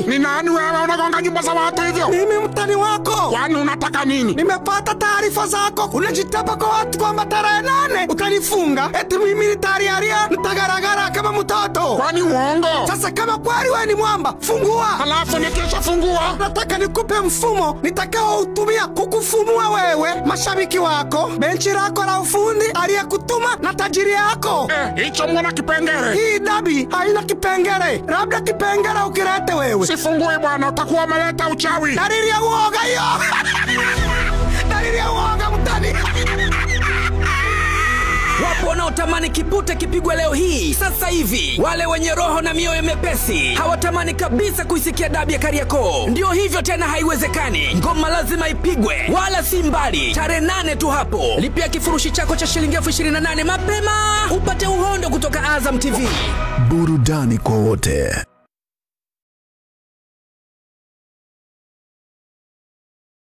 Ni nani wewe unagonga nyumba za watu hivyo? Mimi mtani wako. Kwani unataka nini? Nimepata taarifa zako. Unajitapa kwa watu kwamba tarehe 8 utanifunga. Eti mimi nitariaria, nitagaragara kama mtoto. Kwani uongo? Sasa kama kweli wewe ni mwamba, fungua. Halafu nikishafungua, nataka nikupe mfumo nitakao utumia kukufumua wewe, mashabiki wako, benchi lako la ufundi, aliyekutuma na tajiri yako. Hicho mwana kipengele. Hii dabi haina kipengele. Labda kipengele ukilete wewe. Sifungui bwana, utakuwa umeleta uchawi. Dalili ya uoga hiyo. Dalili ya uoga mtani. Wapo wanaotamani kipute kipigwe leo hii sasa hivi. Wale wenye roho na mioyo mepesi hawatamani kabisa kuisikia dabi ya Kariakoo. Ndio hivyo tena, haiwezekani. Ngoma lazima ipigwe, wala si mbali. Tarehe 8 tu hapo. Lipia kifurushi chako cha shilingi 28,000 mapema upate uhondo kutoka Azam TV. Burudani kwa wote.